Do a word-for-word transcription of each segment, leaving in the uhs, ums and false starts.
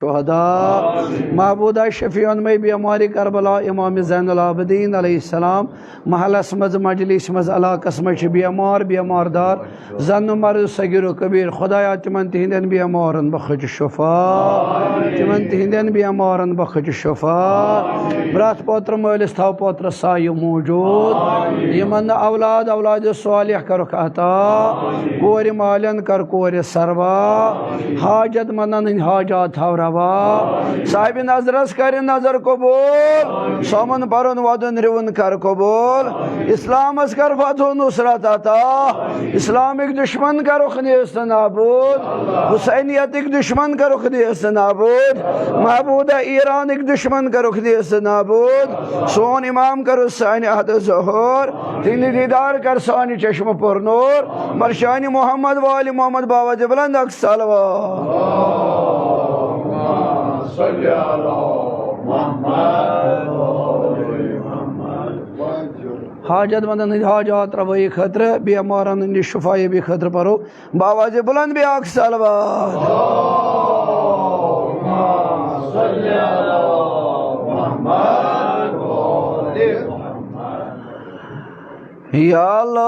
شہداء۔ محبوبہ شفیع انمے بیمار کربلا امام زین العابدین علیہ السلام محلس مز، مجلس مز، علاقس مز چھ بیمار، بیمار دار، زن مرض صغیر و کبیر۔ خدایا، تمن تہندین بیمارن بخش شفا، تمن تہندین بیمارن بخش شفا۔ پرٛتھ پوتر مٲلِس تھاو پوترس سایہِ موجود۔ یمن نہٕ اولاد، اولاد صالح کرُکھ عطا۔ کورِ مالٮ۪ن کر کورِ سروا۔ حاجت مندن ہٕنٛدۍ حاجات تھاو روا۔ صاحبِ نظرس کرِ نظر قبول۔ سومن پرُن ودُن رِوُن کر قبول۔ اسلامس کر فتح و نصرت عطا۔ اسلامٕکۍ دشمن کرُکھ نیست نابود۔ حسینیتٕکۍ دشمن کرُکھ نیست نابود۔ محبوبہ ایرانٕکۍ دشمن کرُکھ نیست نابود۔ سون امام کرُس سانہِ عہد ظہور۔ تہندِ دیدار کر سانہِ چشمہٕ پر نور۔ بر شانِ محمد وآل محمد باوازِ بلند اکھ صلوات۔ حاجت مندن ہٕنٛدۍ حاجات روٲیی خٲطرٕ، بیمارن ہٕنٛدِ شفایابی خٲطرٕ پرو باوازِ بلند بیاکھ صلوات۔ یا اللہ،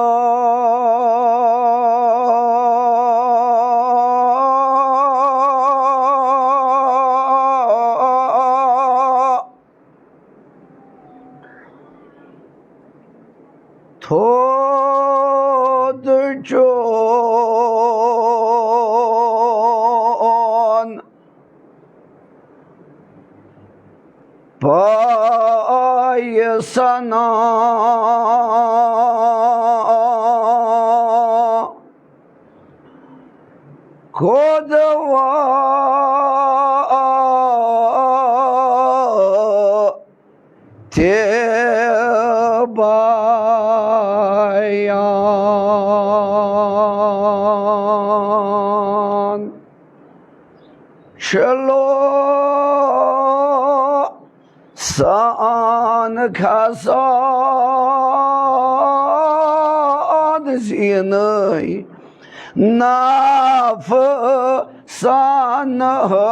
تھود چون پایہِ سنا۔ خۄداوا تہِ بیان۔ چلو سان کھسان زینٕے نفسان ہٕنٛدِ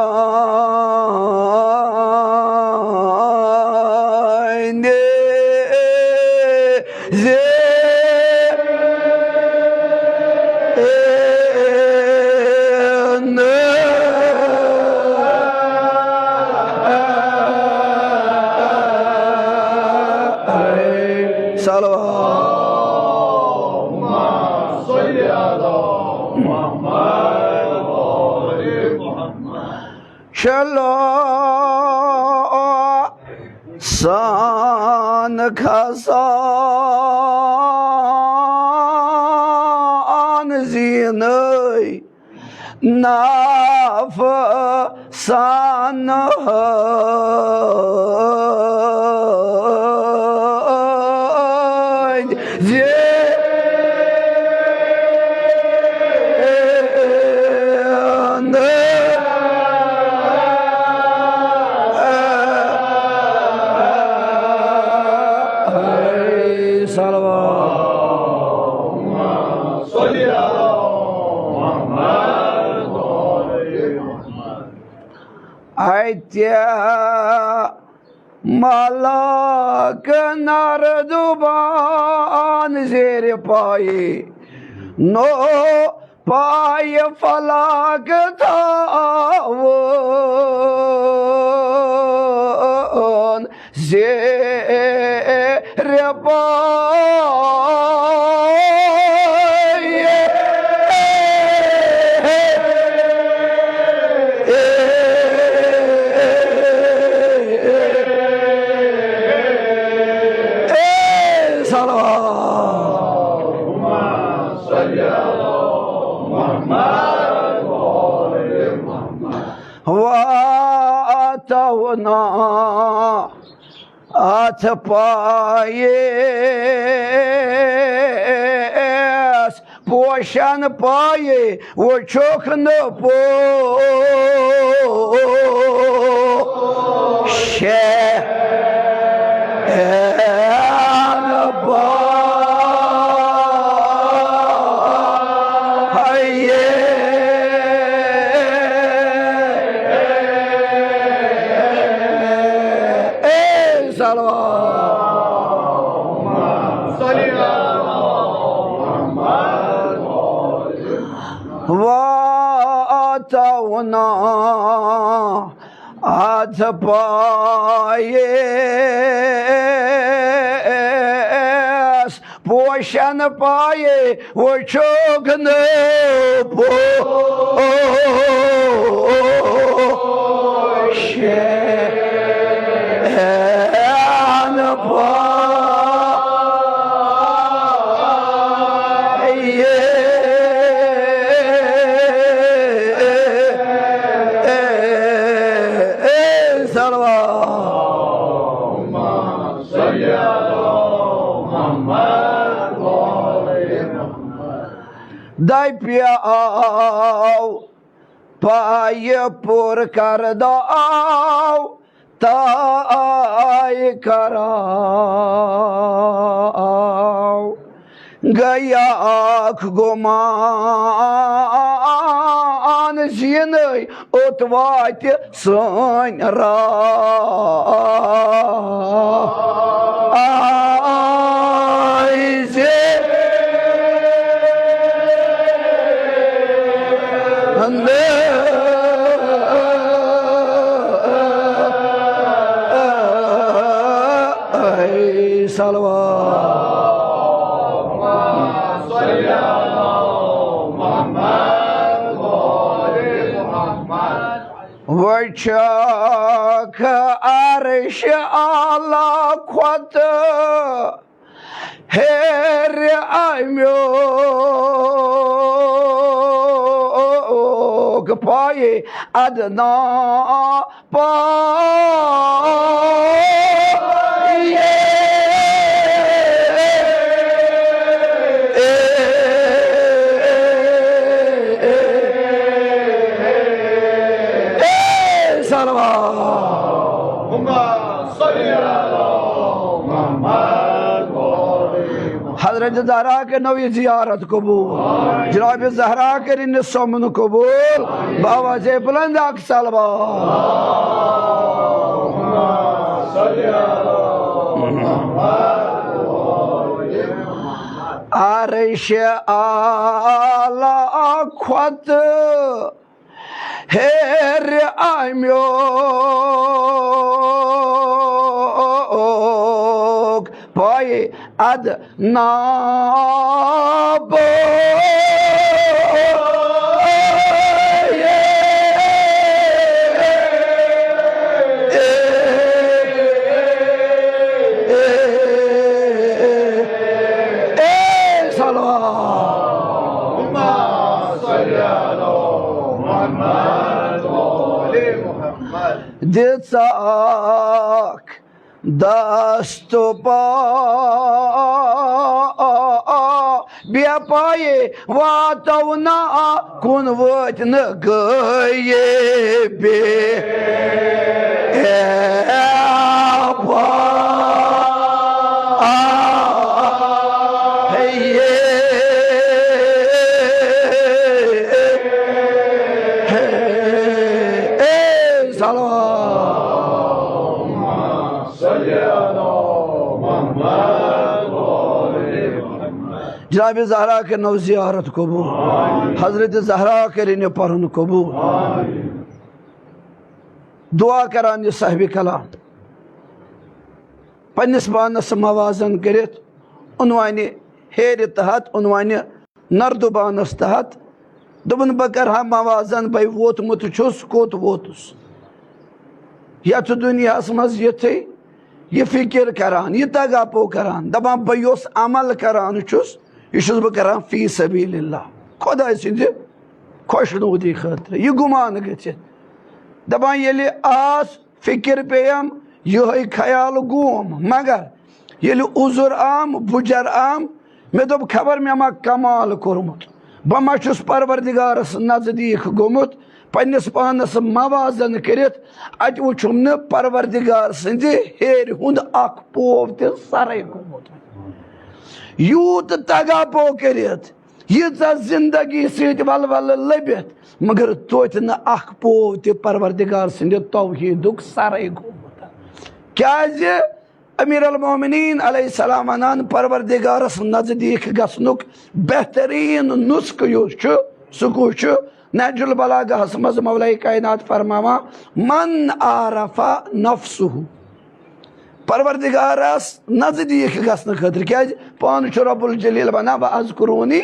زِ صلوات۔ چلو سان کھسان زینٕے نفسان ہٕنٛدِ زِ صلوات۔ اتہِ ملک نردبان زیر پایی نو پای فلک تھاون زیر پای۔ صلوات۔ واتونا اتھ پایس پوشن پایہِ وُچھُکھ نہٕ پوشن پایہِ۔ اللهم صل على محمد۔ واتونا اتھ پایس پوشن پایے وچھوک نہٕ پوشن پایے۔ صلوات۔ دپیاو پایہِ پوٗرٕ کرداو تاے کراو۔ گٔیاکھ گُمان زینٕے اوٚت واتہِ سٲنۍ راے زِ صلوات۔ وٕچھکھ عرش اعلیٰ کھۄتہٕ ہیٚرِ اَمیُک پایہِ ادنا پایہِ۔ صلوات۔ حضرت زہرا کٔرنو یہِ زیارت قبول۔ جناب زہرا کٔرِن یہِ سومُن قبول۔ بآوازِ بلند اکھ صلوات۔ عرش اعلیٰ کھۄتہٕ ہیٚرِ اَمیُک پایہِ ادنا پایہِ۔ صلوات۔ دِژاکھ دست پا بے پایہِ واتو نہٕ کُن وٲتۍ نہٕ غٲیبِ۔ صلوات۔ جناب زہرا کٔرنو زیارت قبول۔ حضرت زہرا کٔرِن یہِ پرُن قبول۔ دعا کران یہِ صاحب کلام، پننِس پانس موازن کٔرِتھ، عنوانِ ہیرِ تحت، عنوانِ نردبانس تحت۔ دوٚپُن، بہٕ کرٕ ہا موازن، بہٕ ووتمُت چھُس، کوٚت ووتُس۔ یتھ دُنیاہس منٛز یِتھُے یہِ فکر کران، یہِ تگاپو کران، دپان، بہٕ یُس عمل کران چھُس، یہِ چھُس بہٕ کران فی سبیل اللہ، خۄداے سٕنٛدِ خۄشنودی خٲطرٕ۔ یہِ گُمان گٔژھِتھ دپان، ییٚلہِ آس فکر پیٚیَم، یِہوٚے خیال گوم، مگر ییٚلہِ عُذر آم، بُجر آم، مےٚ دوٚپ، خبر مےٚ ما کمال کوٚرمُت، بہٕ ما چھُس پروردگارس نزدیٖک گوٚمُت، پننِس پانس موازن کٔرِتھ اتہِ وُچھُم نہٕ پروردگار سٕنٛزِ ہیرِ ہُنٛد اکھ پوو تہِ سرے گوٚمُت۔ یوٗت تگاپو کٔرِتھ، ییٖژاہ زندگی سۭتۍ ولولہٕ لٔبِتھ، مگر توتہِ نہٕ اکھ پوو تہِ پروردگار سٕنٛدِ توحیٖدُک سرے گوٚمُت۔ کیازِ؟ امیر المومنین علیہ السلام ونان، پروردگارس نزدیک گژھنُک بہترین نسخہٕ یُس چھُ، سُہ کُس چھُ؟ نہج البلاغہس منٛز مولائے کائنات فرماوان، من عرف نفسہ، پروردگارس نزدیک گژھنہٕ خٲطرٕ۔ کیازِ؟ پانہٕ چھُ رب الجلیل ونان، و اذکرونی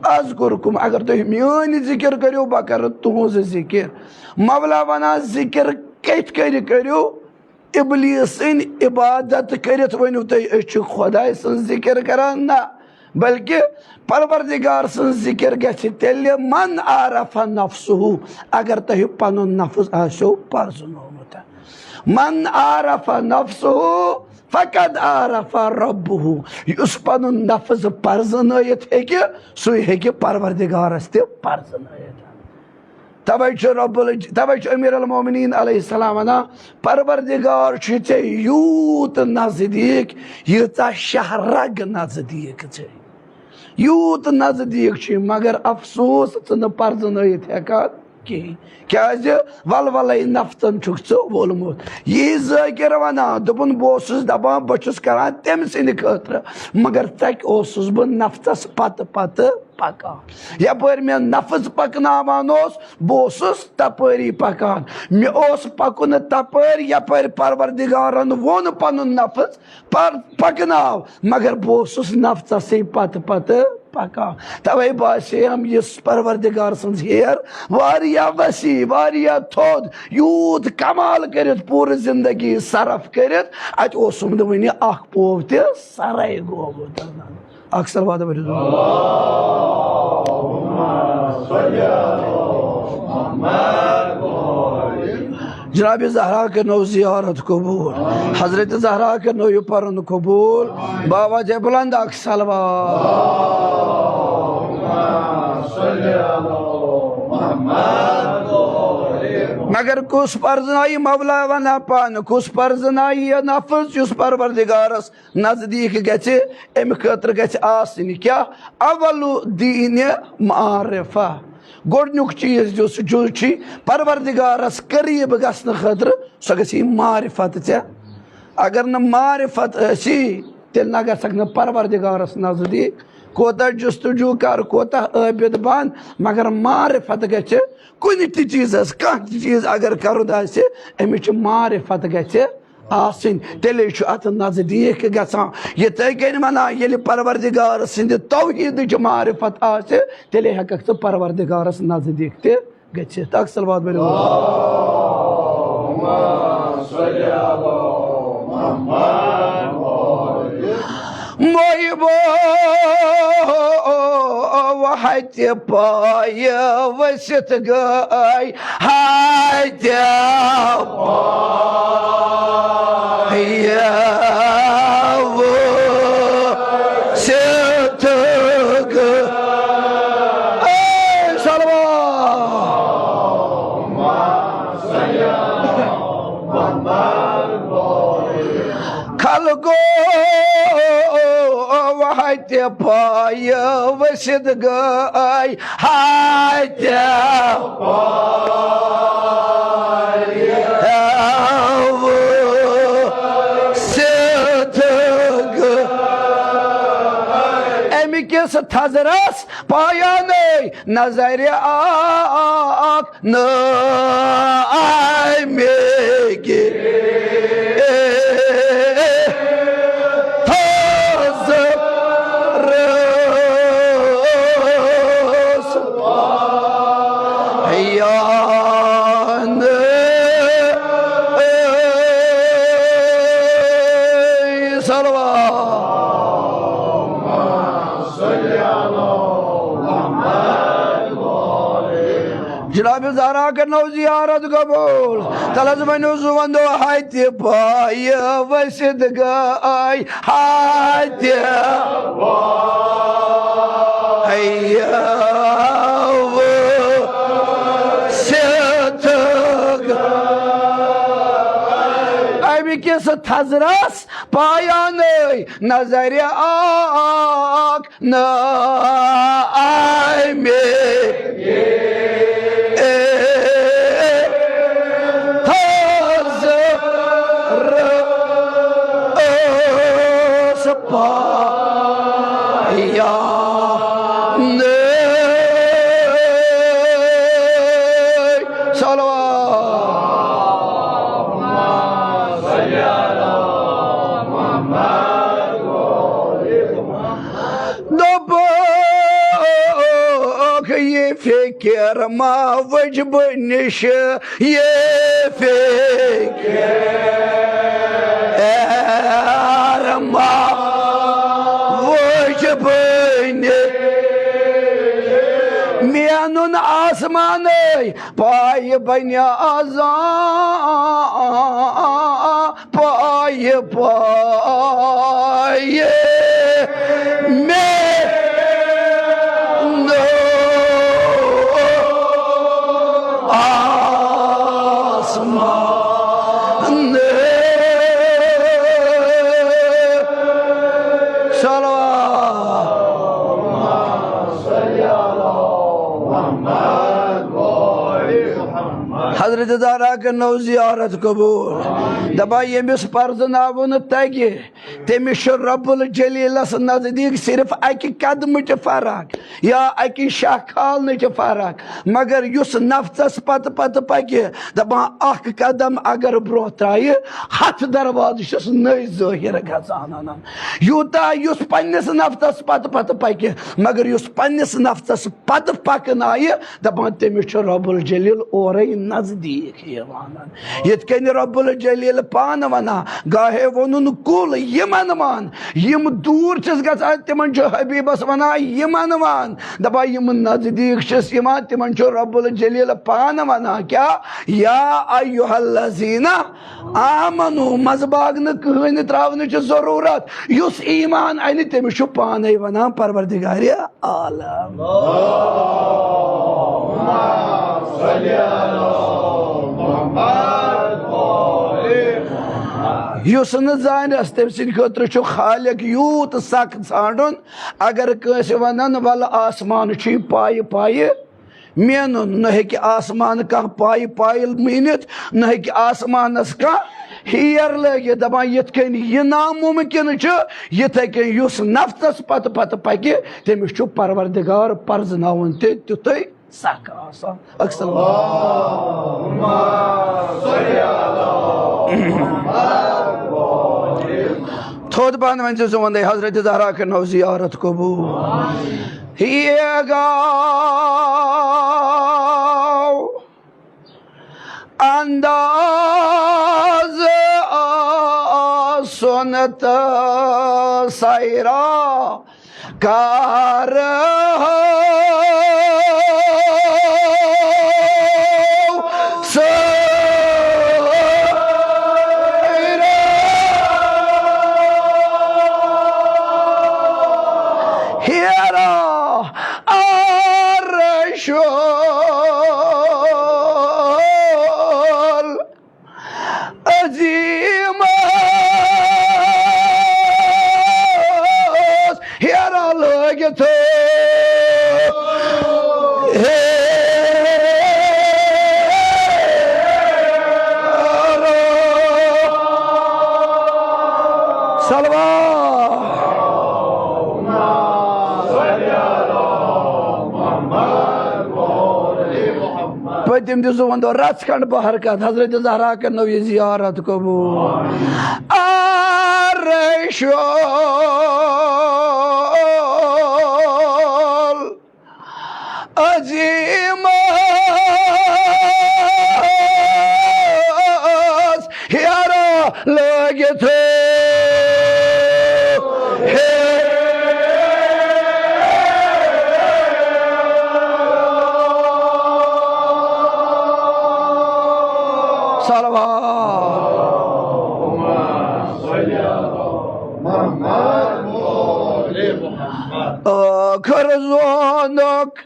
اذکرکم، اگر تُہۍ میٲنۍ ذکر کٔرِو، بہٕ کرٕ تُہنٛز ذکر۔ مولا ونان، ذکر کِتھ کٔنۍ کٔرِو؟ ابلیس سٕنٛدۍ عبادت کٔرِتھ ؤنِو تُہۍ، أسۍ چھِ خۄداے سٕنٛز ذِکِر کران؟ نہ، بلکہِ پروردگار سٕنٛز ذِکِر گژھِ تیٚلہِ، من عرف نفسہ، اگر تۄہہِ پنُن نفس آسیو پرزنومُت۔ من عرف نفسہ فقد عرف ربہ، یُس پنُن نفس پرزنٲیِتھ ہیٚکہِ، سُے ہیٚکہِ پروردگارس تہِ پرزنٲیِتھ۔ توے چھُ رب ال-، توے چھُ امیر المومنین علیہ السلام ونان، پروردگار چھُ ژےٚ یوٗت نزدیٖک، ییٖژاہ شاہ رگ نزدیٖک ژےٚ۔ یوٗت نزدیٖک چھُ، مگر افسوس، ژٕ نہٕ پرزنٲیِتھ ہٮ۪کان کِہیٖنۍ۔ کیازِ؟ ولولے نفتن چھُکھ ژٕ وولمُت۔ یی ذٲکر ونان، دوٚپُن، بہٕ اوسُس دپان، بہٕ چھُس کران تٔمۍ سٕنٛدِ خٲطرٕ، مگر ژکہِ اوسُس بہٕ نفتس پتہٕ پتہٕ پکان۔ یپٲرۍ مےٚ نفس پکناوان اوس، بہٕ اوسُس تپٲری پکان۔ مےٚ اوس پکُن تپٲرۍ، یپٲرۍ پروردگارن ووٚن پنُن نفس، پر-، پکناو، مگر بہٕ اوسُس نفسسٕے پتہٕ پتہٕ پکان۔ توے باسیٚیَم یُس پروردگار سٕنٛز ہیر واریاہ وسیع، واریاہ تھوٚد، یوٗت کمال کٔرِتھ پوٗرٕ زندگی صرف کٔرِتھ، اتہِ اوسُم نہٕ وُنہِ اکھ پوو تہِ سرے گومُت۔ اکھ صلوات پٔرِو۔ جناب زہرا کرنو زیارت قبول، حضرت زہرا کرنو یہِ پرُن قبول۔ بابا جے بلند اکھ صلوات۔ مگر کُس پرزنایہِ مولا ونان پانہٕ، کُس پرزنایہِ یہِ نفس یُس پروردگارس نزدیٖک گژھِ، اَمہِ خٲطرٕ گژھِ آسٕنۍ کیٛاہ؟ اول دیٖنہِ معرفہ۔ گۄڈٕنیُک چیٖز یُس چھُ، چھُ پروردگارس قریٖب گژھنہٕ خٲطرٕ، سۄ گژھِ یہِ معرفت ژےٚ۔ اگر نہٕ معرفت ٲسی، تیٚلہِ نہ گژھکھ نہٕ پروردگارس نزدیٖک۔ کوتاہ جستجو کر، کوتاہ عٲبِد بن، مگر معرفت گژھِ کُنہِ تہِ چیٖزس، کانٛہہ تہِ چیٖز اگر کرُن آسہِ، اَمِچ معرفت گژھِ آسٕنۍ، تیٚلے چھُ اتھ نزدیٖک گژھان۔ یِتھے کٔنۍ ونان، ییٚلہِ پروردگار سٕنٛدِ توحیٖدٕچ معرفت آسہِ، تیٚلے ہٮ۪ککھ ژٕ پروردگارس نزدیٖک تہِ گٔژھِتھ۔ اکھ صلوات بٔرِو۔ محبو ہتہِ پایہِ ؤسِتھ گٔے ہتہِ پایہِ ؤسِتھ گٔے۔ اے صلوات۔ خلقو ہتہِ پایہِ ؤسِتھ گٔے ہتہِ پایہِ ؤسِتھ گٔے۔ اَمہِ کِس تھزرس پایانٕے نظرِ اکھ نہٕ اَمہِ کہِ تھزرس یانہٕ۔ صلوات۔ جناب زہرا کرنو زیارت قبول۔ تلس ؤنِو زُوَن دۄہ ہتہِ پایہِ ؤسِتھ گٔے ہتہِ پایہِ ؤسِتھ گٔے۔ اَمہِ کِس تھزرس پایانٕے نظرِ اکھ نہٕ اَمہِ تھزرس فکر ما وجب نش یہ فکر ما وجب نش۔ مینن آسمان پای بنیازا پایہِ پایہِ مےٚ نوٚو آسمان۔ صلوات۔ حضرت زہرا کٔرنو زیارت قبول۔ دپان ییٚمِس پرزناوُن تگہِ، تٔمِس چھُ رب الجلیلس نزدیٖک صرف اکہِ قدمٕچ فرق یا اکہِ شاہ کھالنٕچ فرق، مگر یُس نفژس پتہٕ پتہٕ پکہِ، دپان اکھ قدم اگر برونٛہہ ترایہِ، ہتھ دروازٕ چھِس نٔے ظٲہِر گژھان۔ یوٗتاہ یُس پننِس نفژس پتہٕ پتہٕ پکہِ، مگر یُس پننِس نفژس پتہٕ پکنایہِ، دپان تٔمِس چھُ رب الجلیل اورے نزدیٖک یِوان۔ یِتھ کٔنۍ رب الجلیل پانہٕ ونان، گاہے ووٚنُن کُل یِمن وَن، یِم دوٗر چھِس گژھان تِمن چھُ حبیبس ونان یِمن وَن، دپان یِم نزدیٖک چھِس یِوان تِمن چھُ رب الجلیل پانہٕ ونان کیٛاہ؟ یا ایھا الذین آمنو، منٛزباگ نہٕ کٕہٕنۍ تراونٕچ ضروٗرت۔ یُس ایمان انہِ تٔمِس چھُ پانے ونان پروردگار عالم۔ یُس نہٕ زانس تٔمۍ سٕنٛدِ خٲطرٕ چھُ خالق یوٗت سخ ژھانڈُن۔ اگر کٲنٛسہِ ونن ولہٕ آسمان چھُے پایہِ پایہِ، مینُن، نہ ہیٚکہِ آسمان کانٛہہ پایہِ پایہِ مٲنِتھ، نہ ہیٚکہِ آسمانس کانٛہہ ہیر لٲگِتھ۔ دپان یِتھ کٔنۍ یہِ ناممکن چھُ، یِتھے کٔنۍ یُس نفژس پتہٕ پتہٕ پکہِ، تٔمِس چھُ پروردگار پرزناوُن تہِ تیُتھے سخ آسان۔ اکثر تھوٚد پہن ؤنۍ زِ ژٕ وَندَے حضرت زہرا کٔرنو زیارت قبول۔ یہ گاو انداز آسُن تہٕ سیرا کر ہو سیرا۔ ہیرا عرش العظیم ہیرا لٲگِتھ۔ ہیرا۔ صلوات۔ پٔتِم دِ زُوَن دۄہ رَژھ کھنٛڈ بہر کَتھ، حضرت زہرا کٔرنو یہِ زیارت قبول۔ عرش العظیم ہیرا لٲگِتھ۔ ہے۔ صلوات۔ ٲخر زونُک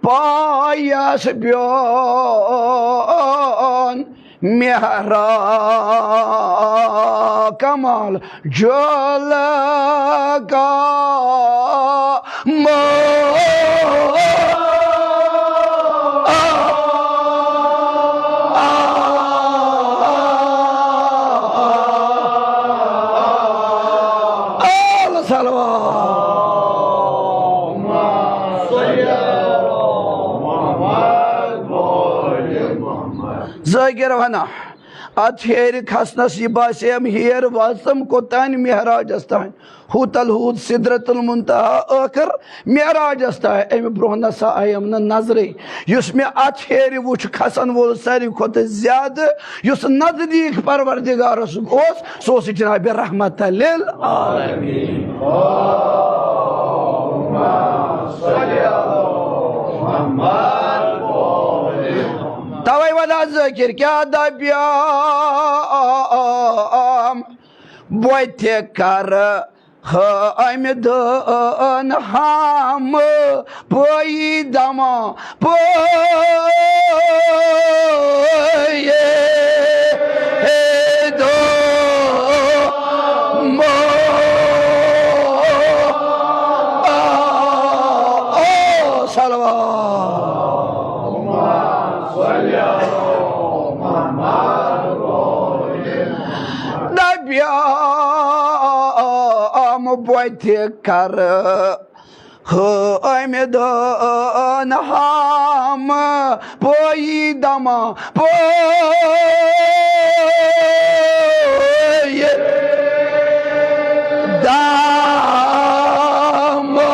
پایس بیون مہرا کمال جل کا مو۔ آل صلوات۔ ذاکر ونان، اتھ ہیرِ کھسنس یہِ باسیم ہیر وژم کوٚتانۍ؟ معراجس تانۍ۔ ہوتل ہوت سدرت المنتہا، ٲخر معراجس تانۍ۔ امہِ برونٛہہ نسا آیم نہٕ نظرٕے۔ یُس مےٚ اتھ ہیرِ وُچھ کھسن وول ساروی کھۄتہٕ زیادٕ، یُس نزدیٖک پروردگارس اوس، سُہ اوس جناب رحمت للعالمین۔ توے ودا ذٲکر کیٛاہ دپیام؟ بہٕ تہِ کرٕ ہامہِ دٲن ہامہٕ پٲیی دما پٲیی دما۔ صلوات۔ دپیام بہٕ تہِ کرٕ ہامہِ دٲن ہامہٕ پٲیی دما پٲیی دما۔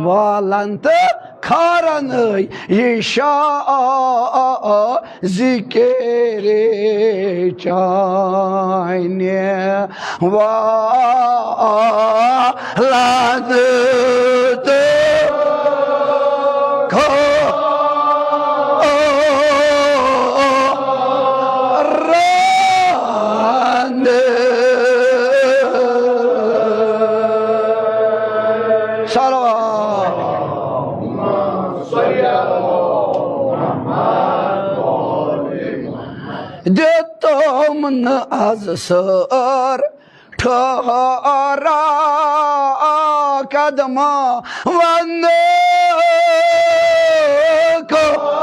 والن تہٕ کھارن ٲے یہِ شاہ ذکر چانہِ والد تہٕ کھارن۔ صلوات۔ دِتُم نہٕ از سٲر ٹھہرا قدمہ وننہٕ قدمہ۔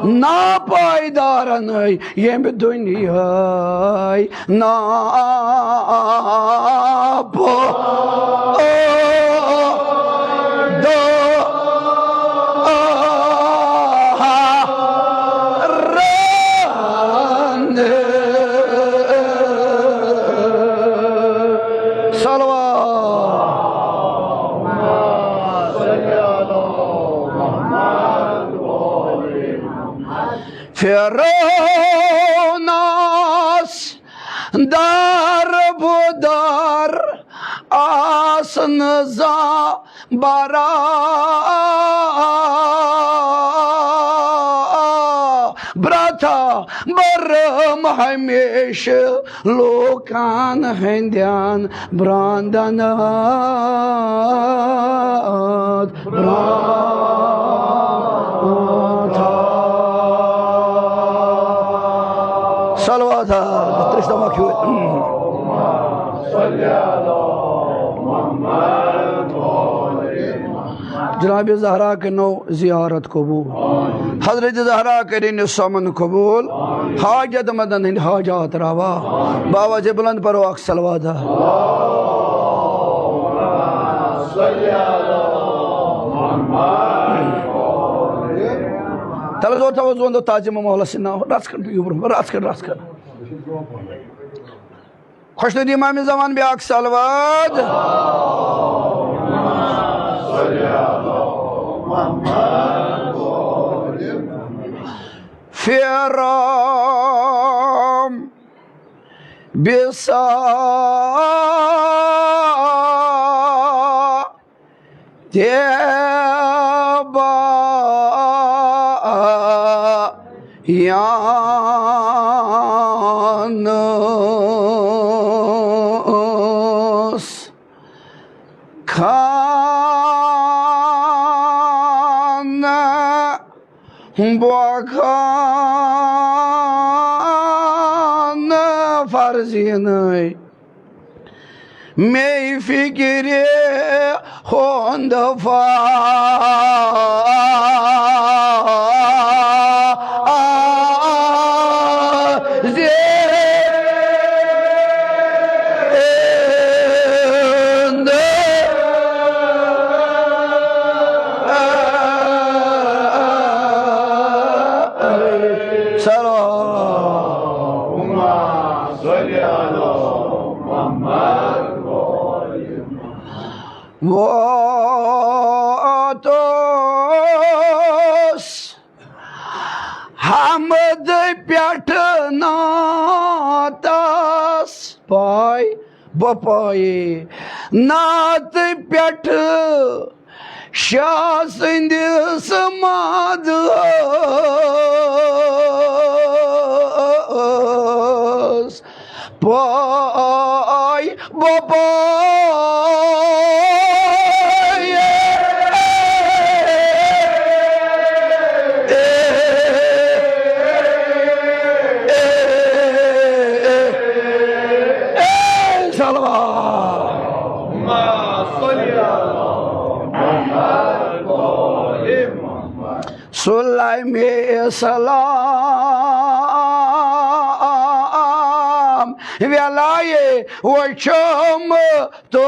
ناپائیدارن ییٚمہِ دُنیاہٕے ناپو دو رن۔ صلوات۔ فرعونس در بدر آسن زا برا برتھا برم ہمیشہ لوکان ہندیان براندن ات برونٛٹھ۔ صلوات۔ ترٛیش تماکھ ہیوٗ۔ جناب زہرا کٔرنو زیارت قبول۔ حضرت زہرا کٔرِنۍ سۄمن قبول۔ حاجت مندن ہٕنٛدۍ حاجات روا۔ بآوازِ بلند پرو اکھ صلوات۔ تلہٕ زور تھاوو زون دو تعظیم محلس سۭتۍ ناو۔ رژھ کھنڈ پِیِو برونٛہہ، رژھ کھنڈ، رژھ کھنڈ۔ خۄشنُدی امام زمان بیاکھ صلوات۔ فرام بسا تیبا یانس کھان بۄکھان فرضینٕے۔ مے فکرِ ہُنٛد فا زِ ووتُس حمد پٮ۪ٹھ نعتس پاے بہٕ پایے نعت پٮ۪ٹھ شاہ سٕنٛدِس مدحس پاے بہٕ پاے۔ صلوات۔ سُلَیمِ اسلام ویلایے وچھم تو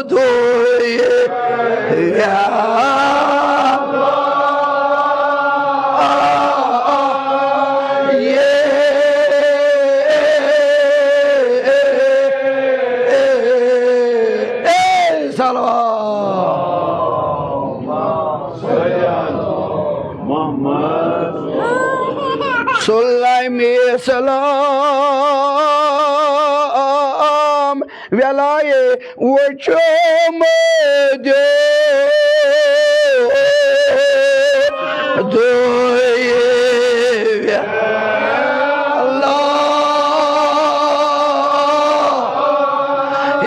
دوی سُلَیمِ اسلام ویلایے وچھم دیو دوی اللہ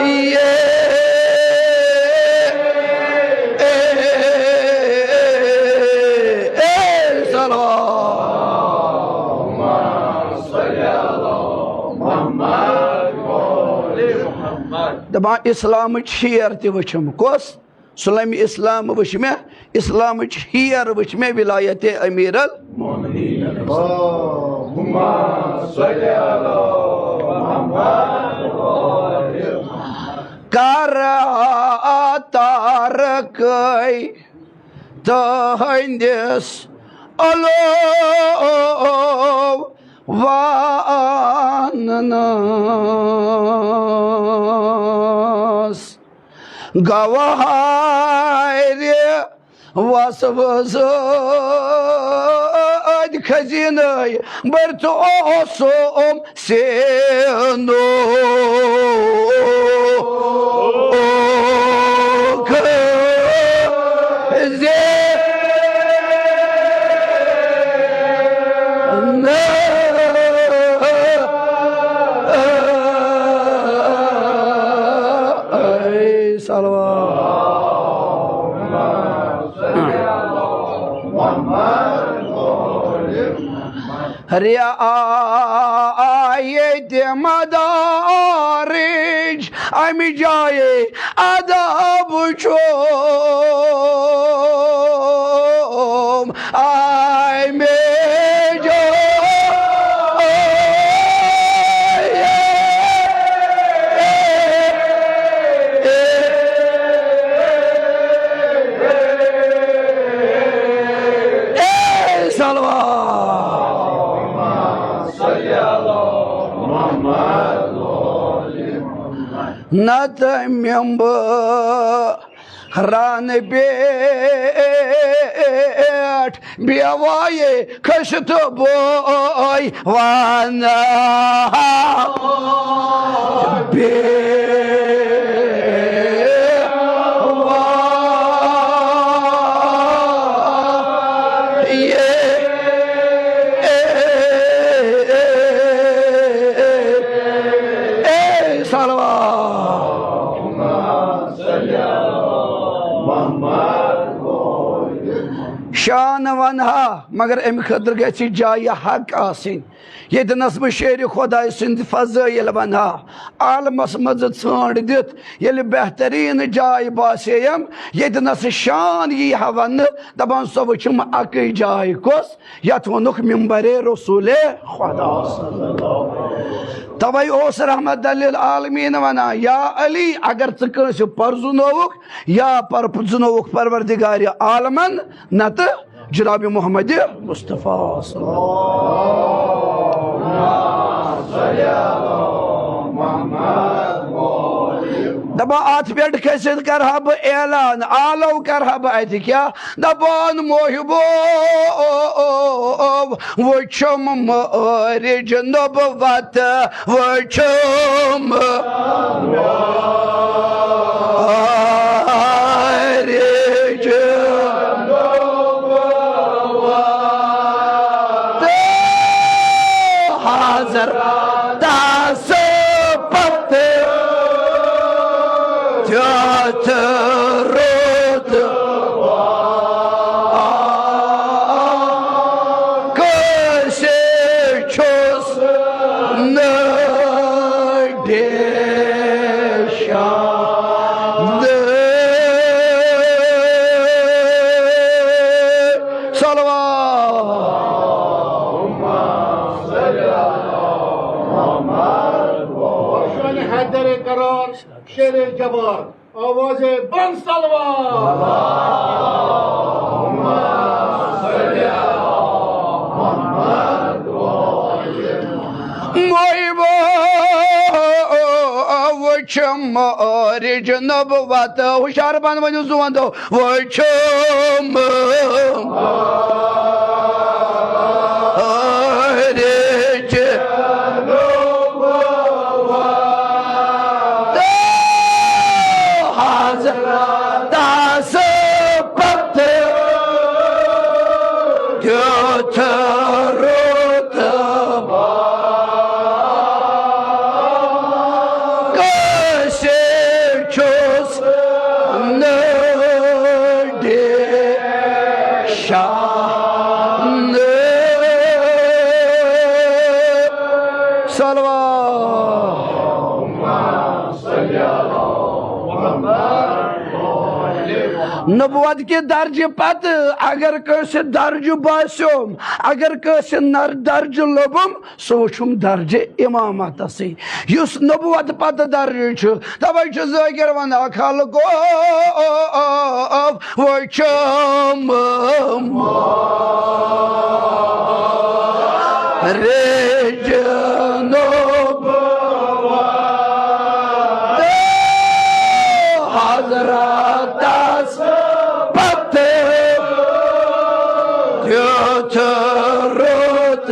یہ اے صلوات۔ دپان اسلامٕچ ہیر تہِ وٕچھم۔ کۄس؟ سُلَیمِ اسلام وٕچھ مےٚ، اسلامٕچ ہیر وٕچھ مےٚ ولایت امیر ال۔ کر تارکے تہندس علو واننس۔ گوہارِ وصف سۭتۍ خزینَے بٔرِتھ اوسُم سینُک زینہٕ۔ اے صلوات۔ رعایت مدارج امہِ جایہِ ادب چھُم امہِ جایہِ۔ اے صلوات۔ نتہٕ ممبرن پٮ۪ٹھ بیوایے کھٔسِتھ بہٕ ونہٕ ہا۔ بیوایے۔ اے صلوات۔ شان ونہا، مگر امہِ خٲطرٕ گژھِ جایہِ حق آسٕنۍ۔ ییٚتہِ نس بہٕ شیرِ خۄداے سٕنٛدۍ فضٲیل ونہا، عالمس منٛز ژھانٛڈ دِتھ ییٚلہِ بہتریٖن جاے باسیٚیم، ییٚتہِ نس شان یی ہا وننہٕ، دپان سۄ وٕچھم اکٕے جاے۔ کۄس؟ یتھ ووٚنُکھ ممبرِ رسول خدا۔ توے اوس رحمت للعالمین ونان، یا علی، اگر ژٕ کٲنٛسہِ پرزٕنووُکھ یا پرزٕنووُکھ پروردگار عالمن، نتہٕ جناب محمد مصطفیٰ صلی اللہ علیہ وسلم۔ بہٕ اتھ پٮ۪ٹھ کھٔسِتھ کرٕ ہا بہٕ اعلان، آلو کرٕ ہا بہٕ اتہِ کیٛاہ؟ دپان محبو، وُچھم مٲرِج نبوت، وُچھم مٲرِج نبوت۔ تہٕ حضرتس پتہٕ تیُتھ رُت کٲنٛسہِ چھُس نہٕ ڈیشان۔ صلوات۔ شان حیدر قرار، شیر جبار، آواز بلند صلوات۔ محبو، وُچھم مٲرِج نبوت، ہُشار پہن ؤنِو زُوَن دو۔ وُچھم مٲرِج نبوت۔ حضرتس پتہٕ تیُتھ رُت کٲنٛسہِ چھُس نہٕ ڈیشان۔ صلوات۔ نبوت کہِ درجہِ پتہٕ اگر کٲنٛسہِ درجہٕ باسیوم، اگر کٲنٛسہِ نر درجہٕ لوٚبُم، سُہ وُچھُم درجہٕ امامتسٕے، یُس نبوت پتہٕ درجہٕ چھُ۔ توے چھُ ذٲکِر ونان، خلقو وُچھُم مٲرِج نبوت۔ حضرتس پتہٕ تیُتھ رُت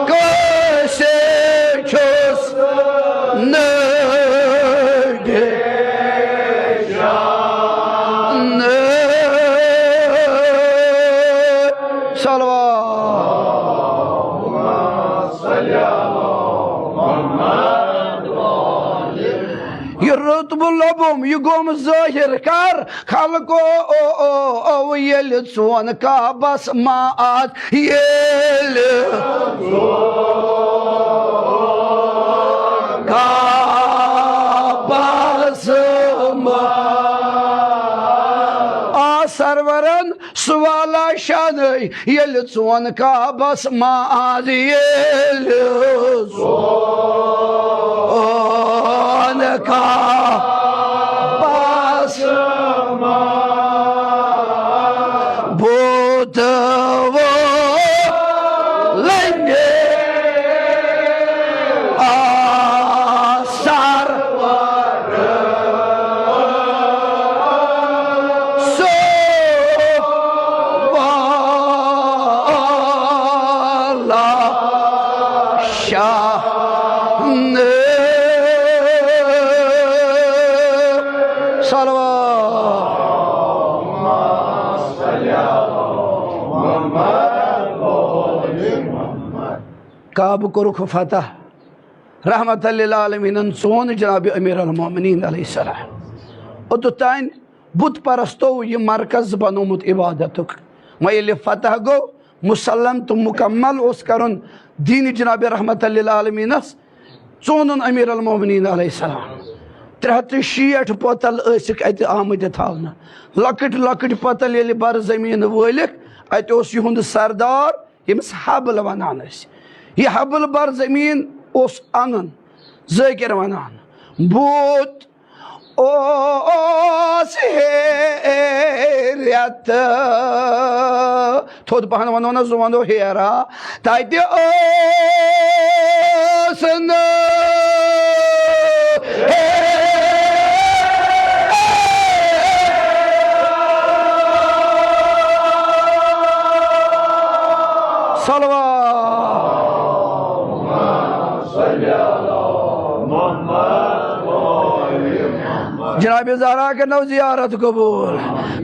کٲنٛسہِ چھُس نہٕ ڈیشان۔ صلوات۔ یہِ رُتبہٕ لوٚبُم، یہِ گوٚم ظٲہِر کر؟ خلقو او او او ییٚلہِ ژون کعبس مات، ییٚلہِ کعبس مات۔ آ سرورن سُہ والا شانٕے، ییٚلہِ ژون کعبس مات، ییٚلہِ ژون کعبس مات۔ بُت وولنہِ آ سرور سُہ والا شانٕے۔ صلوات۔ کعبہٕ کوٚرُکھ فتح، رحمت للعالمیٖنن ژون جناب امیر المومنین علیہ السلام۔ اوٚتتھ تام بت پرستو یہِ مرکز بنومُت عبادتُک۔ وۄنۍ ییٚلہِ فتح گوٚو، مسلم تہٕ مکمل اوس کرُن دین جناب رحمت للعالمینس، ژونُن امیر المومنین علیہ السلام۔ ترٛےٚ ہتھ تہٕ شیٹھ پۄتل ٲسِکھ اتہِ آمٕتۍ تھاونہٕ۔ لۄکٕٹۍ لۄکٕٹۍ پۄتل ییٚلہِ بر زمین وٲلِکھ، اتہِ اوس یِہُنٛد سردار، ییٚمِس حبل ونان ٲسۍ۔ یہِ حبل بر زمین اوس انُن، ذٲکر ونان۔ بُت اوس ہیرتھ، تھوٚد پہن ونو نہ، زُو ونو ہیرا۔ تتہِ ٲس نہٕ صلوات۔ جناب زہرا کرنو زیارت قبول۔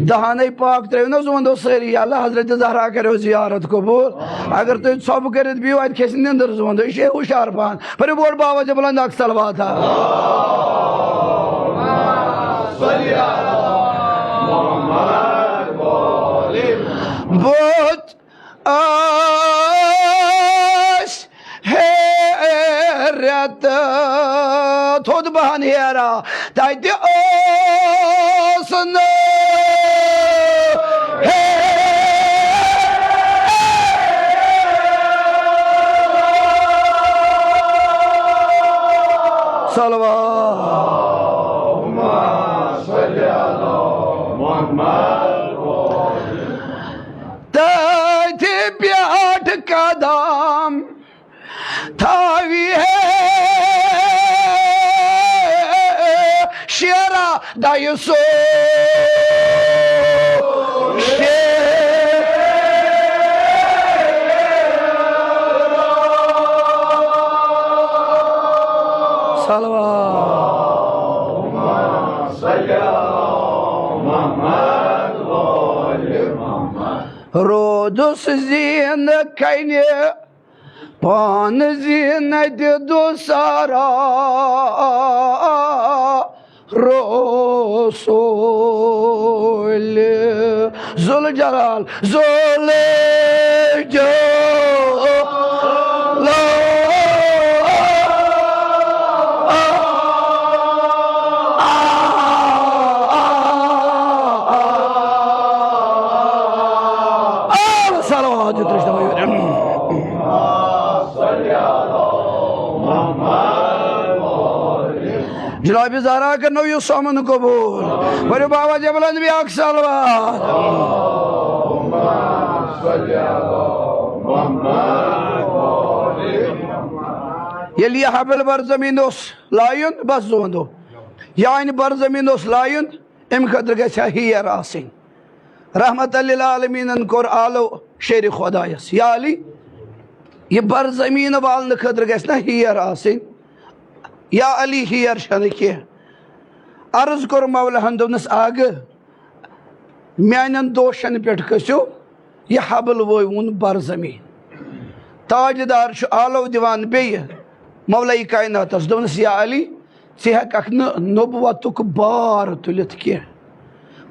دہانے پاک ترٲیِو نہ زوندو سٲری، اللہ حضرت زہرا کریو زیارت قبول۔ اگر تُہۍ ژھۄپہٕ کٔرِتھ بِہِو، اَتہِ کھسہِ نِندٕر زوندو۔ یہِ چھِ ہوشیار پہن۔ پٔرِو بوٚڑ بابا جبلن اکھ صلوات۔ بہت آس ہیرت تھوٚد بہن ہیرا تتہِ اوس نہٕ ہے۔ صلوات۔ تتہِ پٮ۪ٹھ قدم تھاوِ ہے شیرا دایہِ سو شیر۔ صلوات۔ رودُس زیٖنہٕ کنہِ پانہٕ زینت دُسارا رسول ذوالجلال ذوالجلال۔ صلوات۔ جناب زہرا کرنو یہِ سومن قبول۔ ؤرِو بابا جبلن بیاکھ صلوات۔ ییٚلہِ یہِ حبل بر زمین اوس لایُن، بس زوندو۔ یعنی بر زمین اوس لایُن، امہِ خٲطرٕ گژھِ ہا ہیر آسٕنۍ۔ رحمت للعالمینن کوٚر آلو شیرِ خۄدایس، یا علی، یہِ بر زمین والنہٕ خٲطرٕ گژھِ نہ ہیر آسٕنۍ؟ یا علی، ہیر چھنہٕ کینٛہہ۔ عرض کوٚر مولہن، دوٚپنس، آگہٕ، میانٮ۪ن دوشن پٮ۪ٹھ کھٔسِو، یہِ حبل وٲوُن بر زمین۔ تاجدار چھُ آلو دِوان بیٚیہِ مولای کائناتس، دوٚپنس، یا علی، ژٕ ہٮ۪ککھ نہٕ نبوتُک بار تُلِتھ کینٛہہ،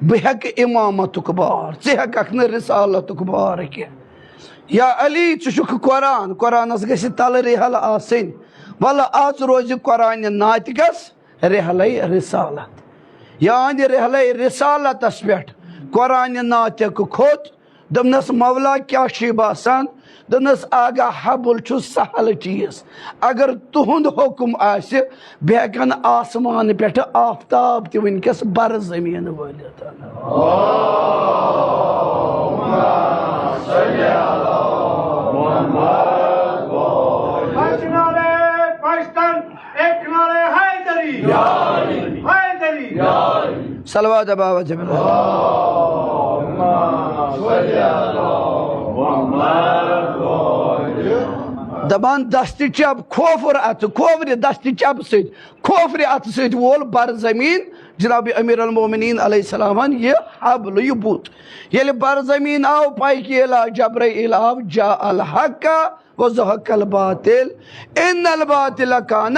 بہٕ ہٮ۪کہٕ امامتُک بار، ژٕ ہٮ۪ککھ نہٕ رسالتُک بار کینٛہہ۔ یا علی، ژٕ چھُکھ قرآن، قرآنس گژھِ تلہٕ رِہل آسٕنۍ۔ ولہٕ از روزِ قرآنِ ناطقس رحلے رسالت۔ یعنی رحلے رسالتس پٮ۪ٹھ قرآنِ ناطق کھوٚت، دوٚپنس، مولا، کیٛاہ چھُے باسان؟ دوٚپنس، آگاہ، حبل چھُ سہل چیٖز۔ اگر تُہُنٛد حُکم آسہِ، بہٕ ہٮ۪کن آسمان پٮ۪ٹھٕ آفتاب تہِ وٕنکیٚس بر زمین وٲلِتھ۔ ایک نعرہ پشتن، ایک نعرہ حیدری۔ حیدری۔ صلوات بابا جبل۔ دپان دستِ چپ کھوفر اتھٕ، کھوفرِ دستِ چپ سۭتۍ، کھوفرِ اتھٕ سۭتۍ وول بر زمین جناب امیر المومنین علیہ السلامن یہِ حبل، یہِ بُت۔ ییٚلہِ بر زمین آو، پاے کہِ ییٚلہِ آو جبرائیل آو، جاء الحق وزهق الباطل ان الباطل کان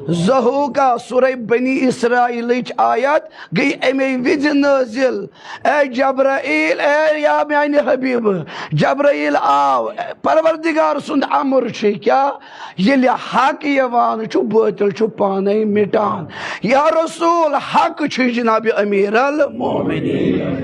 زہوقا۔ سورہ بنی اسرائیلٕچ آیت گٔے اَمے وِزِ نٲزِل۔ اے جبرائیل، اے یا میانہِ حبیب، جبرائیل آو، پروردگار سُنٛد امر چھُ کیٛاہ؟ ییٚلہِ حق یِوان چھُ، باطل چھُ پانے مٹان۔ یا رسول، حق چھُ جناب امیر المومنین۔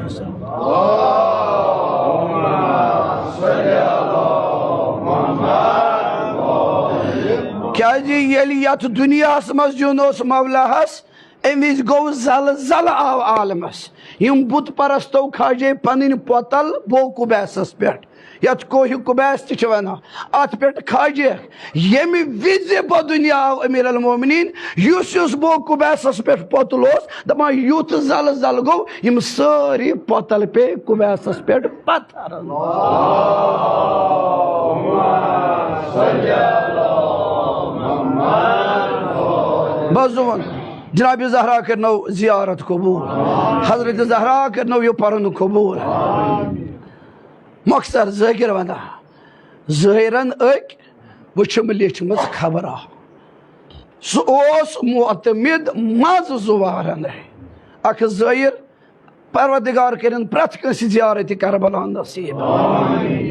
کیازِ ییٚلہِ یتھ دُنیاہس منٛز یُن اوس مولاہس، امہِ وِزِ گوٚو زلزلہٕ آو عالمس۔ یِم بُت پرستو کھاجے پنٕنۍ پۄتل بو قبیسس پٮ۪ٹھ۔ یَتھ کوہِ قُبیس تہِ چھِ وَنان، اَتھ پٮ۪ٹھ کھجہِ۔ ییٚمہِ وِزِ پَتہٕ دُنیا آو امیر المومنین، یُس یُس بو قُبیسَس پٮ۪ٹھ پوٚتُل اوس، دَپان، یُتھ زَلہٕ زَلہٕ گوٚو، یِم سٲری پوٚتَل پیٚیہِ قُبیسَس پٮ۪ٹھ پَتھر۔ بس دُعا۔ جناب زہرا کٔرنو زیارت قبول، حضرت زہرا کٔرنو یہِ پَرُن قبول۔ مۄخصر ذٲکِر وَنان، زٲہِرَن أکۍ وٕچھِم لیٚچھمٕژ خبرا۔ سُہ اوس معتمد منٛز زُوارَن۔ اَکھ زٲہِر، پروردگار کٔرِن پرٛٮ۪تھ کٲنٛسہِ زیارت کربلا نصیب۔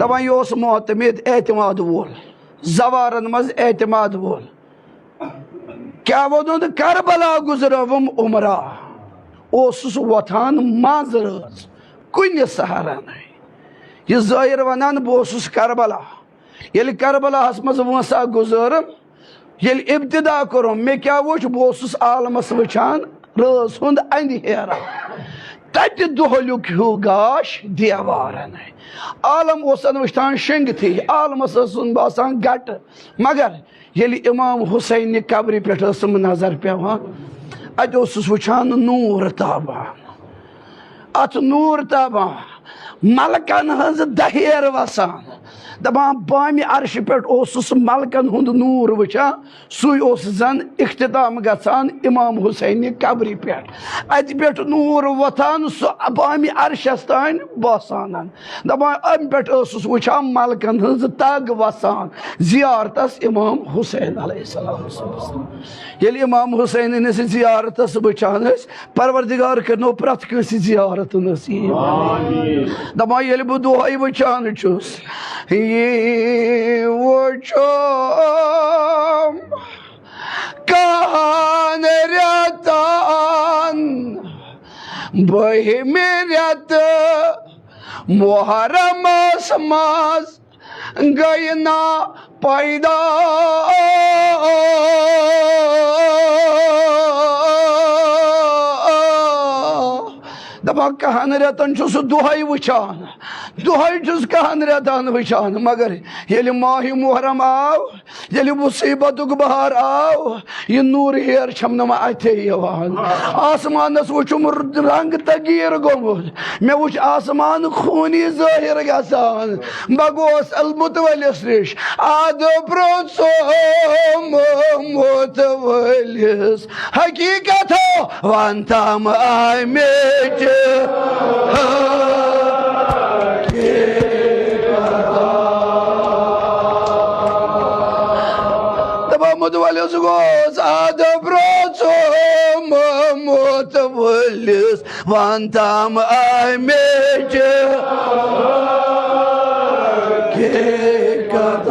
دَپان، یہِ اوس معتمد، اعتماد وول، زوارَن منٛز اعتماد وول۔ کیٛاہ ووٚنُن؟ کربلا گُزرٲوٕم عمرہ۔ اوسُس وۄتھان منٛز رٲژ کُنہِ سحرَن۔ یہِ زٲہِر وَنان، بہٕ اوسُس کربلا۔ ییٚلہِ کربلاہَس منٛز وٲنٛسہ گُزٲرٕم، ییٚلہِ ابتدا کوٚرُم، مےٚ کیٛاہ وُچھ؟ بہٕ اوسُس عالمَس وٕچھان، رٲژ ہُنٛد اندھیرا۔ تَتہِ دۄہلیُک ہیوٗ گاش دیوارَن۔ عالم اوسَن وٕچھان شٔنٛگتھٕے، عالمَس ٲسٕن باسان گٹہٕ۔ مگر ییٚلہِ امام حسینہِ قبرِ پٮ۪ٹھ ٲسٕم نظر پٮ۪وان، اَتہِ اوسُس وٕچھان نوٗر تابان۔ اَتھ نوٗر تابان، ملکن ہٕنٛز دہیر وسان۔ دَپان، بامِ عرشہِ پٮ۪ٹھ اوسُس ملکن ہُنٛد نوٗر وٕچھان، سُے اوس زن اختتام گژھان امام حسینہِ قبرِ پٮ۪ٹھ۔ اَتہِ پٮ۪ٹھ نوٗر وۄتھان، سُہ بامِ عرشس تام باسان۔ دَپان، اَمہِ پٮ۪ٹھ ٲسٕس وٕچھان ملکن ہٕنٛز تگ وسان زیارتس امام حسین علیہ السلام۔ ییٚلہِ امام حسینٕنِس زیارتس وٕچھان ٲسۍ، پروردگار کٔرنو پرٛٮ۪تھ کٲنٛسہِ زیارت نصیب۔ دَپان، ییٚلہِ بہٕ دۄہے وٕچھان چھُس، یی وٕچھُم کہن رٮ۪تن بٔہمہِ رٮ۪تہٕ محرمس منٛز گٔے نا پیدا۔ دَپان، کہن رٮ۪تن چھُس دۄہے وٕچھان، دۄہے چھُس کہن رٮ۪تن وٕچھان، مگر ییٚلہِ ماہِ محرم آو، ییٚلہِ مصیبتُک بہار آو، یہِ نوٗر ہیر چھَم نہٕ وۄنۍ اَتھے یِوان۔ آسمانَس وُچھُم رنٛگ تغیٖر گوٚمُت۔ مےٚ وُچھ آسمان خوٗنی ظٲہِر گژھان۔ بہٕ گوس المتولِس نِش۔ اَدٕ پرٛژھُم متولِس حقیٖقت وَن تام اَمِچ۔ دَپان، متولِس گوس اَدٕ پرٛژھُم متولِس، وَن تام اَمِچ حقیٖقت۔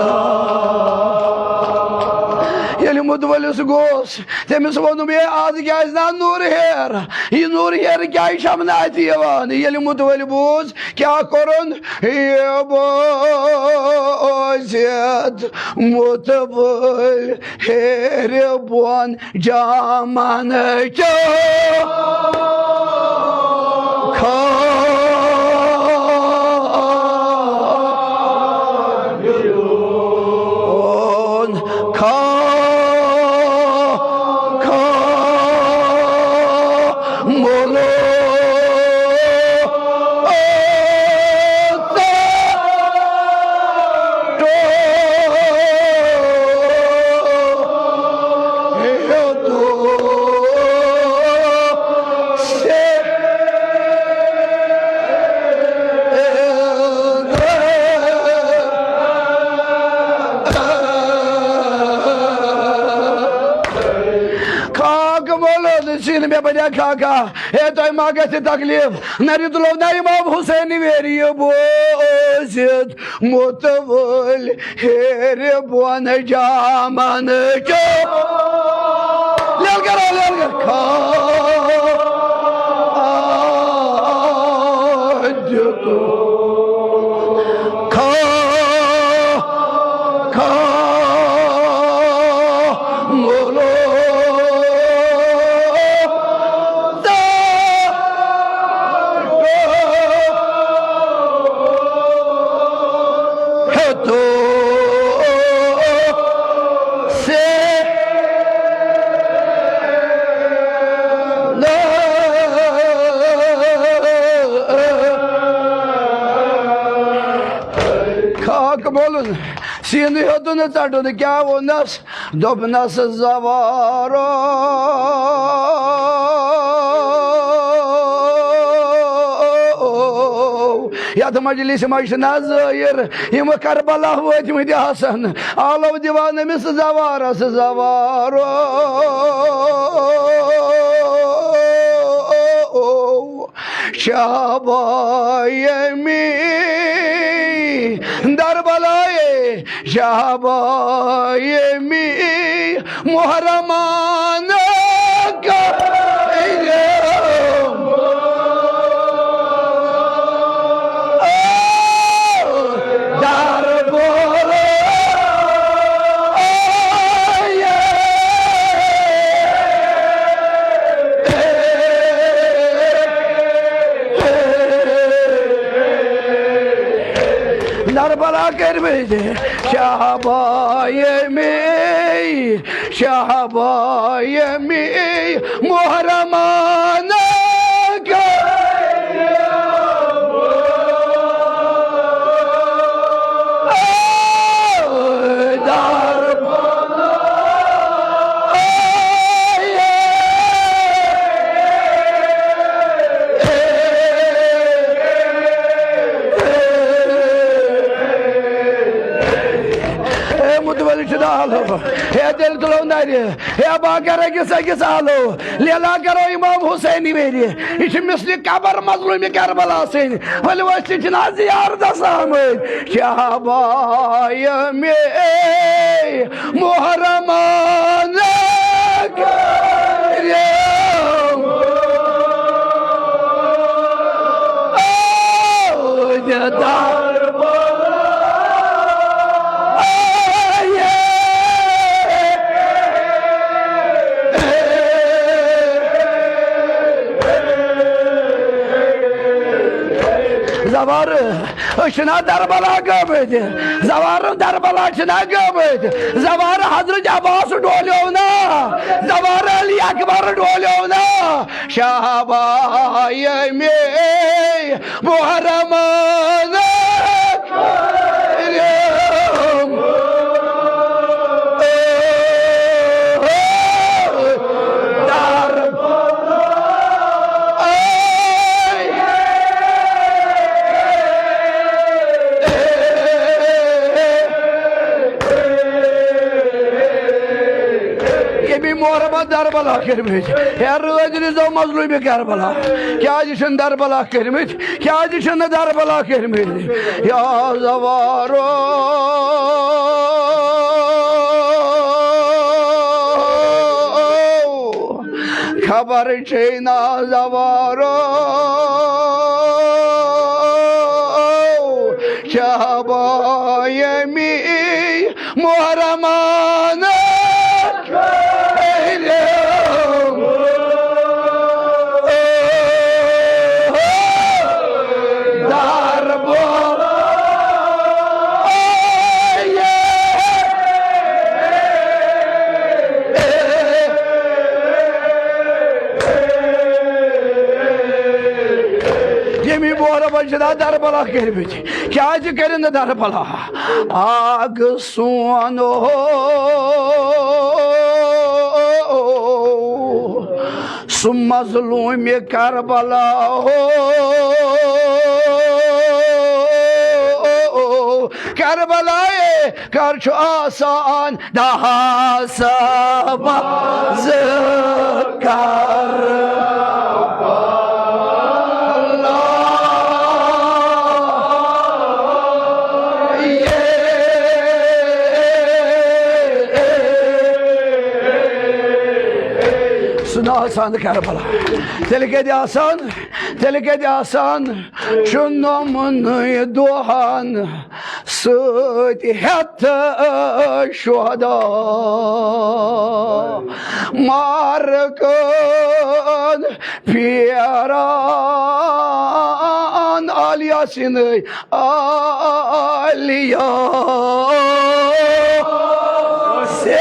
ییٚلہِ متولِس گوس، تٔمِس ووٚنُم، ہے، آز کیٛازِ نہ نوٗر ہیر؟ یہِ نوٗر ہیر کیٛازِ چھَم نہٕ اَتھِ یِوان؟ ییٚلہِ متولۍ بوٗز، کیٛاہ کوٚرُن؟ یہِ بوٗزِتھ متولۍ ہیرِ بۄن جامن چو کھا-، کھا-، کھا-، مولو۔ خاک مولود سین مےٚ بنیا خاکا۔ ہے، تۄہہِ ما گژھِ تکلیف؟ نرِ تُلو نا امام حسین ویری بوزِتھ متول ہیرِ بۄن جامن چو۔ لیل کرو، لیل کر۔ کھا-، آ، دیُتو۔ کھا-، کھا-، مولو۔ تو سے خاک مولُن، سیٖنٕے ہیوٚتُن نہٕ ژَٹُن، کیٛاہ ووٚننَس؟ دوٚپنَس، زوارو، یَتھ مجلسہِ منٛز چھِنہ زٲیِر، یِم کربلا وٲتۍ مٕتۍ آسَن، آلو دِوان أمِس زوارَس، زوارو۔ شہبایمی دربلائے، شہبایمی محرمان کرم۔ دربلائے۔ دربلا کٔرمٕتۍ شہبایمی، شہبایمی محرمان۔ اے متولی چھُ دالو، اے دل تُلو نرِ، اے باقر أکِس أکِس آلو، لیلا کرو امام حسینی میرِ، یہِ چھِ مثلِ قبر مظلومِ کربلا سٕنٛدۍ، ؤلِو أسۍ تہِ چھِنہٕ آز زیارتس آمٕتۍ۔ شہبایمی محرمان کرم۔ زوار، أسۍ چھِنہ دربلا گٔمٕتۍ؟ زوار دربلا چھِنہ گٔمٕتۍ؟ زوار حضرت عباس ڈولیو نا؟ زوار علی اکبر ڈولیو نا؟ شہبایمی محرمان کرم۔ کٔمی محرمہ دربلا کٔرمٕتۍ۔ ہے رٲتۍ رِزو مظلومِ کربلا، کیٛازِ چھِنہٕ دربلا کٔرمٕتۍ؟ کیٛازِ چھِنہٕ دربلا کٔرمٕتۍ؟ یا زوارو، خبر چھے نا زوارو، شہبایمی محرمان کرم۔ دربلا۔ ییٚمی بورٕ منٛز چھِنہ دربلا کٔرمٕتۍ؟ کیٛازِ کٔرِن نہٕ دربلا؟ آگ سون ہو، سُہ مظلوم کربلا ہو۔ کربلائے کر چھُ آسان دہس منٛز کر۔ سُہ نہٕ آسان کربلا۔ تیٚلہِ کَتہِ آسان؟ تیٚلہِ کَتہِ آسان؟ چھُ نومنٕے دۄہن سۭتۍ ہٮ۪تھ شہدا مارکن پھیران۔ عالیہ سِنٕے عالیہ سے۔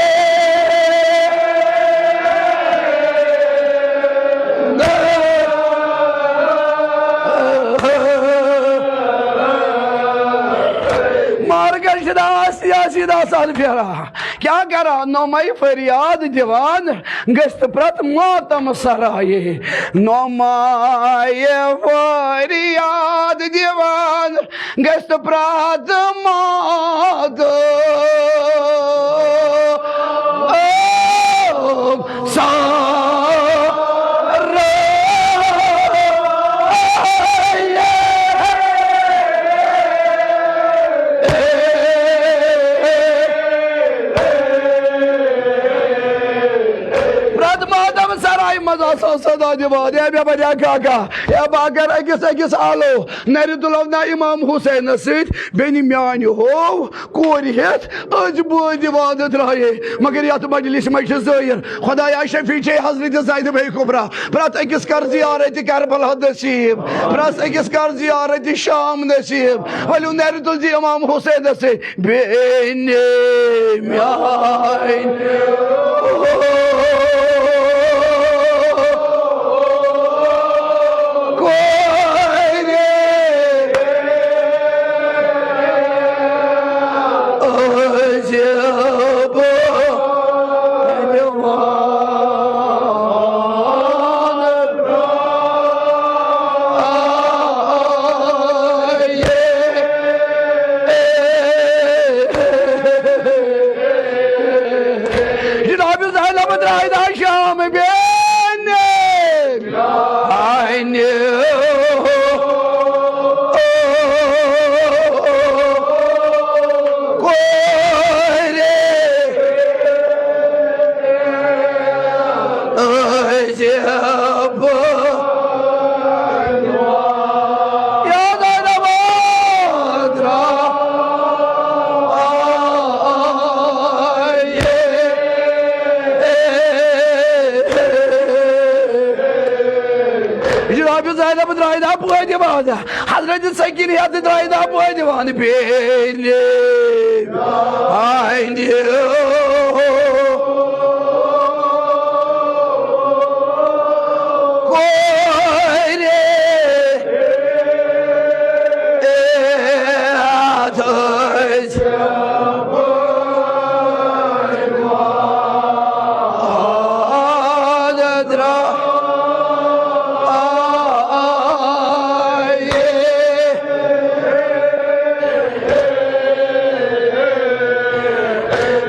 مارگن چھِ دَہ سیاسی داستان پھیران۔ کیٛاہ کران؟ نومے فریاد دِوان گٔژھتھ پرٛٮ۪تھ ماتم سرایے۔ نومے فریاد دِوان گژھِ پرٛٮ۪تھ ماتم سرایے۔ پرٛٮ۪تھ ماتم سرایہِ منٛز آسان صدا دِوان، ہے مےٚ بنیا کاکا، ہے بہٕ اگر أکِس أکِس آلو نرِ تُلو نا امام حسینس سۭتۍ، بیٚنہِ میانہِ ہوو کورِ ہٮ۪تھ أزۍ بٲدِ وادٕ درٛایے۔ مگر یتھ مجلسہِ منٛز چھِ ظٲہِر خدایا شفیع چھے حضرت زینب کبریٰ۔ پرٛٮ۪تھ أکِس کر زیارت کربلا نصیب، پرٛٮ۪تھ أکِس کر زیارت شام نصیب۔ ؤلِو نرِ تُل زِ امام حسینس سۭتۍ۔ بیٚنہِ میانہِ کورِ أزۍ بہٕ جناب زینب درٛاے دَہ شام بیٚنہِ۔ آینہِ کورِ أزۍ بہٕ۔ یا زینب درٛاے۔ جناب زینب درٛاے دَہ بٲدِ وادٕ۔ حضرت سکینہ تہِ درٛاے دَہ بٲدِ وادٕ۔ بیٚنہِ ہٕنٛدِ کورِ۔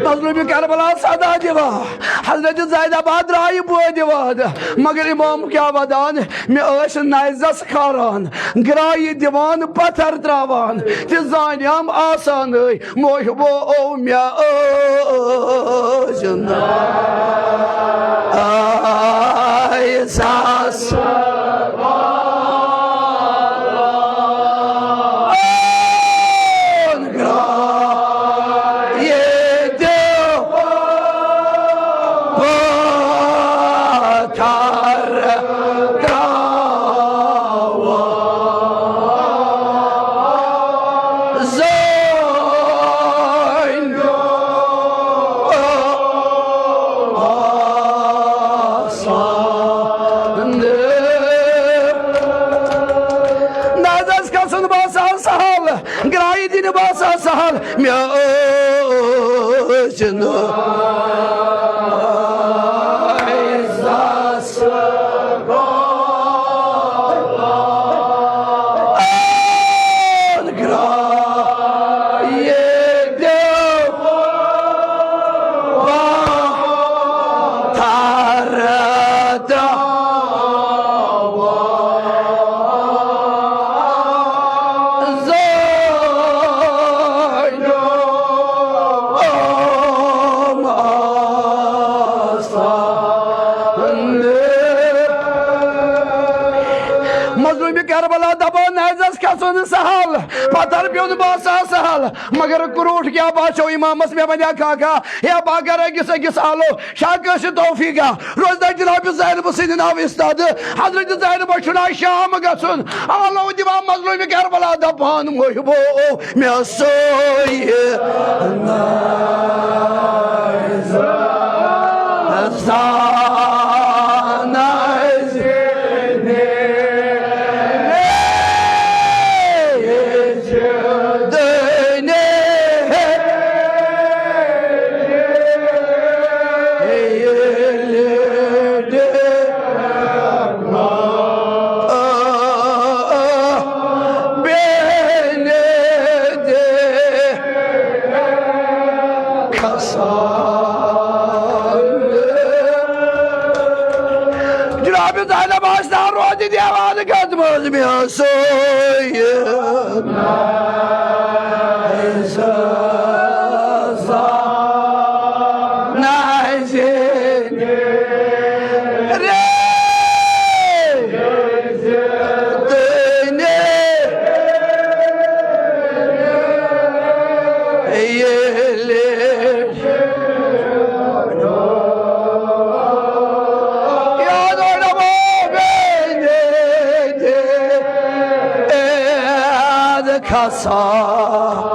مظلوم کربلا صدا دِوان، حضرت زینب درٛایہِ بٲدِ وادٕ، مگر امام کیٛاہ ودان، مےٚ ٲسۍ نَزَس کھاران، گرٛایہِ دِوان پتھر تراوان، تہِ زانیم آسانٕے، محبو او مےٚ ٲسۍ نہٕ آے ساس۔ گرٛایہِ دِوان پتھر تراوان۔ زٲنۍ آسان۔ نَزَس کھسُن باسان سہل، گرٛایہِ دِنہِ باسان سہل، مےٚ ٲسۍ نہٕ آن گرٛایہِ دِوان تھر تراوان۔ زٲنۍ آسان۔ مظلوم کربلا دپان، نَزَس باسیو نہٕ سہل، پتھر پیوٚو نہٕ باسان سہل، مگر کروٹھ کیٛاہ باسیو امامس؟ مےٚ ونیا کاکا، ہے بہٕ کرٕ أکِس أکِس آلو، شاہ کٲنٛسہِ توفیقا، روزدار جناب زینب سٕنٛدِ ناوٕ استاد، حضرت زینب چھُ ناو شام گژھُن، آلو دِوان مظلوم کربلا دپان، محبو مےٚ سوے زانَے۔ جناب زینب آسہِ نہٕ روزِ دیوان کتھ منٛز مےٚ سۭتۍ۔ نازِ رے دنیا ییٚلہِ یاد علماء بیٚنہِ تہِ عید کھسان۔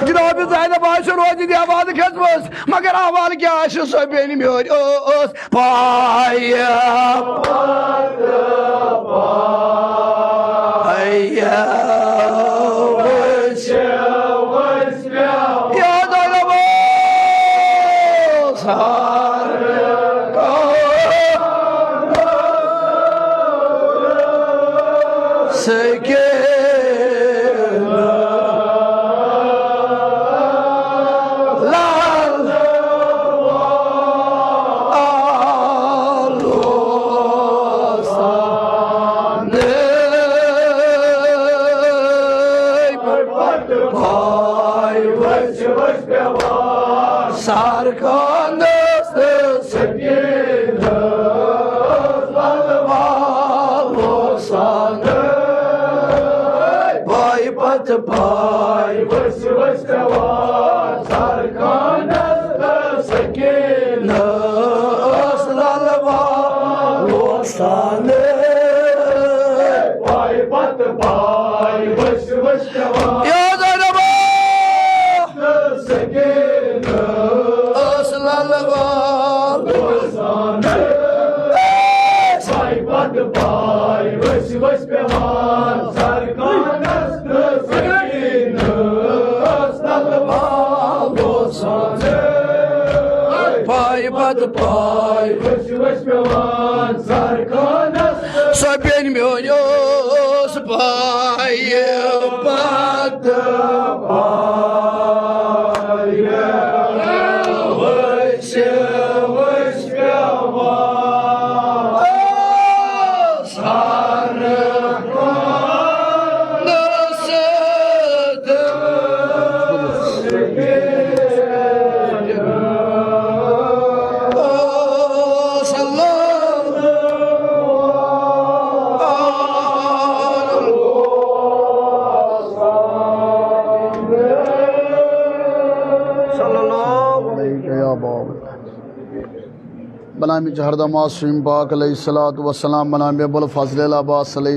جناب زینب آسہِ روزِ دیوان کھٔژمٕژ، مگر احوال کیٛاہ آسہِ سۄ بیٚنہِ میٲنۍ ٲس پایہِ پتہٕ پایہِ وٕچھ وٕچھ یاد علماء سر سکین لال آلو سانے۔ پاے ؤسۍ ؤسۍ پٮ۪وان سرکانس تہٕ سکیٖنس للوالو سانہٕ۔ پاے پتہٕ پاے ؤسۍ ؤسۍ پٮ۪وان سرکانس تہٕ سکیٖنس للوالو سانہٕ۔ پاے پتہٕ پاے ؤسۍ ؤسۍ پٮ۪وان۔ یاد علماء سکیٖنہٕ ٲس للوالو سانہٕ۔ پاے پتہٕ پاے ؤسۍ ؤسۍ پٮ۪وان سرکانس تہٕ سکیٖنہٕ ٲس للوالو سانہٕ۔ پاے پتہٕ پاے ؤسۍ ؤسۍ پٮ۪وان سرکانس۔ سۄ بیٚنہِ میٲنۍ ٲس پایہِ پتہٕ پایہِ ؤسۍ ؤسۍ پٮ۪وان سرکانس۔ بنامِ جہردم معصوم پاک علیہ الصلوۃ والسلام، بنامِ ابوالفضل العباس علیہ